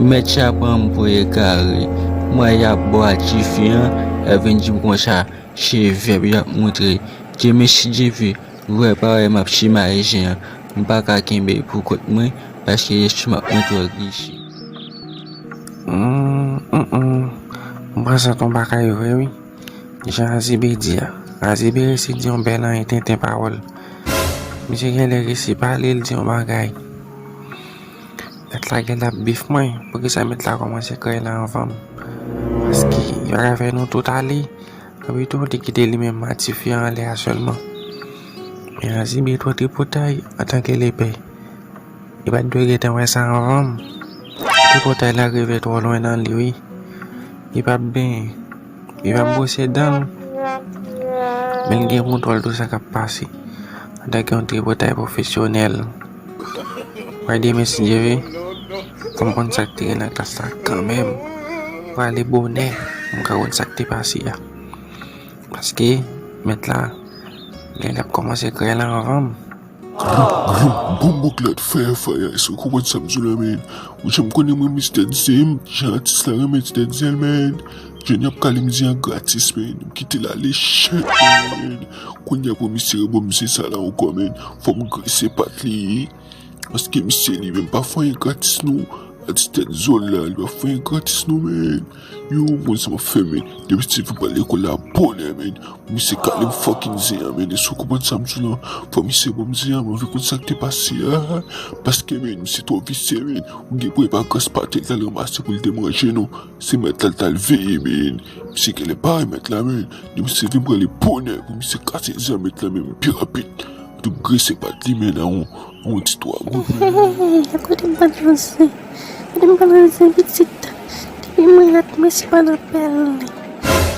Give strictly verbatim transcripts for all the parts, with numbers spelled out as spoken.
Mèt cha pran m pou egare. M wè y ap bò a tifi an, lè vin di m konsa, se vèb y ap montre. Dye mèsi Dye vle, vwè pa wè m ap simaye zen an. M pa ka kenbe l pou kont mwen, paske lespri m ap montre w glise. Hum, hum, hum. M pran sa ton bagay vre, wi. Jan Azibe di a. Azibe resi di yon bèl anyen tenten pawòl. Misye genlè resi pale, l di yon bagay. Mèt la genlè ap bif mwen. Poukisa mèt la kòmanse kreye la anvan m? Paske li pa ka fè nou tout ale. Anpi tou, li kite li menm ak tifi an anlè a sèlman. Men Azibe twò tripotay antanke lepè. Li pa t dwe gentan wè sa anvan m. Tripotay la rive twò lwen nan li, wi. Li p ap benyen. Li p ap bwose dan l. Men l gen kontwòl tou sa k ap pase. Antanke yon tripotay pwofesyonèl. Mwen demen, si Dye vle, fò m konn sa k te gen nan klas la kanmenm. Prale bonè pou m ka konn sa k te pase a. Paske, mèt la, lè l ap kòmanse kreye la anvan m. Grim, grim, bonbon klòt, faya, faya, èske w konprann sa m di w la, men? Ou janm konnen mwen, Mister Zen, jan atis la renmen Mister Zen, men. Jèn y ap kale m zen an gratis, men. M kite l ale chèt, men. Kounye a pou misye reban m zen sa la ankò, men. Fò m grese pat li. Paske misye li menm pa fè anyen gratis non. Atis tèt zòn la, li pa fè anyen gratis non, men. Yo, mwen sa m ap fè, men. Depi Steven pral lekòl la bonè, men. Misye kale m fucking zen an, men. Èske w konprann sa m di w lan? Fò misye ban m zen an, m anvi konn sa k te pase a. Paske, men, misye twò visye, men. Ou gen pou e pa grès patè l t al ranmase pou l te manje non. Se mèt la l t al veye, men. Misye genlè pa remèt la, men. Depi Steven pral li bonè pou misye kase zen an mèt la, men, pi rapid. Tou grese pat li, men, nan yon, yon ti twa goud, men. Hey, kote m pran nan zen? Kote m pran nan zen, pitit? Depi mwen rat, mwen se pa nan pèl.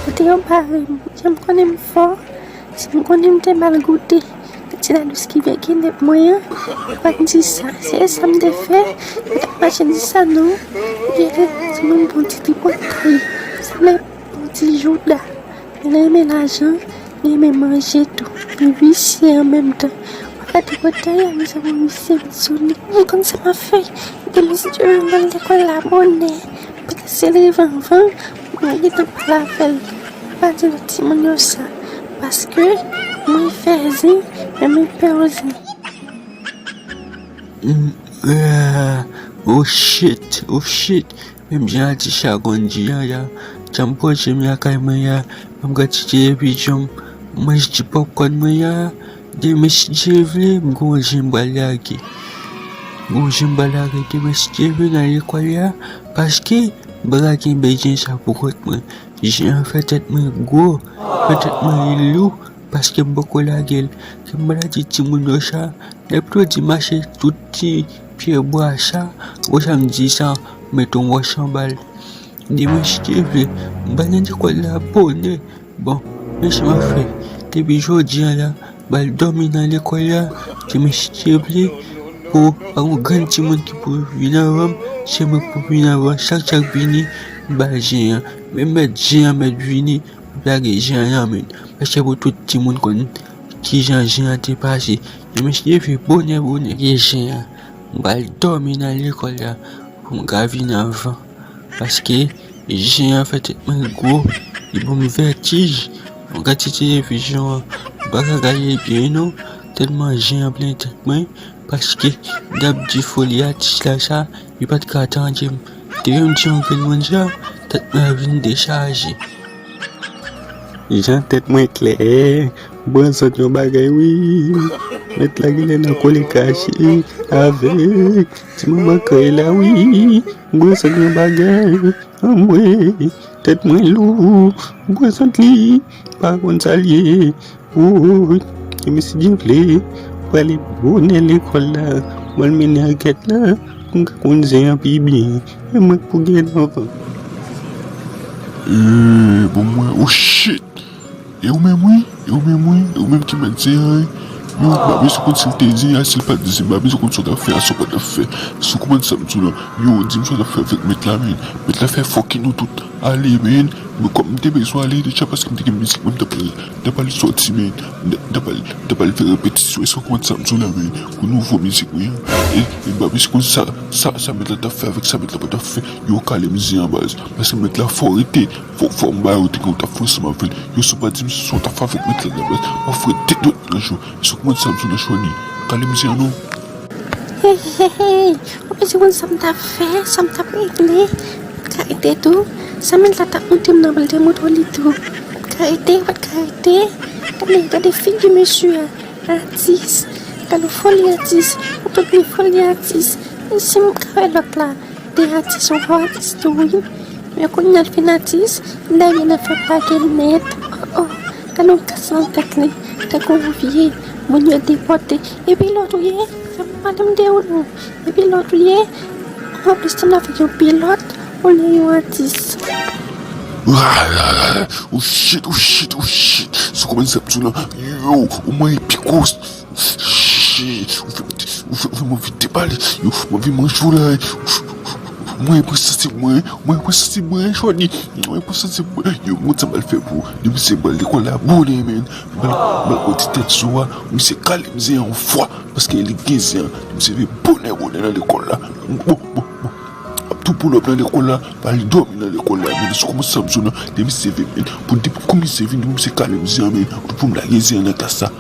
Kote yo bare m? Jan m konnen m fò, si m konnen m te mal goute. Ti ladous ki veke nèt mwen an, pa t di sa. Se sa m te fè, m t ap mache di sa non. Genlè, si mwen bon ti tripotay, sanble bon ti jouda. Li renmen lajan, li renmen manje tou. Li visye an menm tan. Ou pa ka tripotay a, mezanmi, visye, m sou li. M konn sa m ap fè. Demen, si Dye vle, m pral lekòl la bonè. Poutèt se leve anvan, mwen gentan pale avè l. Pa di lòt timoun yo sa. Paske mwen fè zen, men mwen pè zen. Mm, ah, oh shit, oh shit. Menm jan atis sa konn di an ya, jan m poze m lakay mwen ya, m gade ti televizyon, m manje ti popcorn mwen ya, demen si Dye vle, m gon zen m pral lage. M gon zen m pral lage demen si Dye vle nan lekòl ya, paske m pa ka kenbe zen sa pou kont mwen. Zen an fè tèt mwen gwo, fè tèt mwen lou, paske m poko lage l. Ke m pral di timoun yo sa, lè pito di mache tout ti pye bwa sa, ou sa m di sa, mete yon wòch anba l. Demen si Dye vle, m pral nan lekòl la bonè. Bon, men sa m ap fè. Depi jodi a la, m pral dòmi nan lekòl la. Demen si Dye vle, pou pa yon grenn timoun ki pou vin anvan m, se mwen pou vin anvan. Chak sa k vini, m ba zen an. Men mèt zen an mèt vini, m ap lage zen an nan men l. Paske pou tout timoun konn kijan zen an te pase. Demen si Dye vle, bonè bonè, gen zen an. M pral dòmi nan lekòl la pou m ka vin anvan. Paske zen an fè tèt mwen gwo, li ban m vètij. Mwen gade ti televizyon an, m pa ka gade l byen non, tèlman zen an plen tèt mwen. Paske dab di foli atis la sa, li pa t ka tande m. Depi m di yon grenn moun sa, tèt mwen ap vin dechaje. Jan tèt mwen klè, m pran sòt yon bagay wi. Mèt la genlè nan kole kache avèk ti manman krèy la wi. M pran sòt yon bagay, anmwe, tèt mwen lou. M pran sòt li, pa konn sa l ye. Woy, e mesye Dye vle, prale bonè lekòl la, m al mennen ankèt la, pou m ka konn zen an pi byen. E mwen k pou gen anvan. E, bon, mwen, oh shit! E ou menm wi, e ou menm wi, e ou menm ki mèt zen an wi. Yo, m pa bezwen konn si l te zen a, si l pa t zen, m pa bezwen konn sa w t ap fè a, sa w pa t ap fè. Si w konprann sa m di w lan, yo, di m sa w t ap fè avèk mèt la, men. Mèt la fè fòk nou tout ale, men. Men kòm m te bezwen ale deja paske m te gen mizik mwen, m t ap al, m t ap al sòti, men. M t ap al, m t ap al fè repetisyon. Èske w konprann sa m di w la, men? Pou nouvo mizik mwen an. E, e ba, mesye, konn sa, sa, sa mèt la t ap fè avèk sa mèt la pa t ap fè. Yo kale m zen an baz. Paske mèt la fò rete. Fò, fò m ba yo te gen w t ap fè ansanm avè l. Yo sou pa di m sa w t ap fè avèk mèt la nan baz. M ap fè tèt dwat nan jou. Èske w konprann sa m di w la, Chwani? Kale m zen an non. Hey, hey, hey, hey. Ou bezwen konn sa m t ap fè, sa m t ap regle. Ou t ka rete tou. Sa mèt la t ap montre m nan, pou l te montre w li tou. Ou t ka rete, ou pa t ka rete. Gade, gade figi mesye a. Atis. Gade foli atis. Ou tout gen foli atis. E si m ka wè lòt la? Te atis, yon gwo atis tou, wi. Men kounye a l fin atis, li lage nan fè pake nèt. Oh, oh. Gade yon kas nan tèt li. Tankou yon vye moun yo depòte. Epi lòt ou ye, fè m pale m de ou non. Epi lòt ou ye, anplis tann avèk yon pilòt, olye yon atis. Ah, oh shit, oh shit, oh shit. Sou kòman sa ap sou la? Yo, ou mwen epikos. Shit, ou fè m, ou fè, ou fè m anvi depale. Yo, m anvi manje w la. Mwen pran santi mwen, mwen pran santi mwen, Chwani. Mwen pran santi mwen. Yo, mwen sa m al fè pou. Depi se bal lekòl la, bonè, men. Bal, bal koti tèt sou a, misye kale m zen an yon fwa. Paske li gen zen an. Misye vin bonè, bonè nan lekòl la. Bon, bon, bon. Ap tou pull up nan lekòl la, pa al dòmi nan lekòl la. Men sou kòman sa m sou nan, depi se vin, men. Pou depi kou misye vin, misye kale m zen an, men. Pou m lage zen an nan klas la.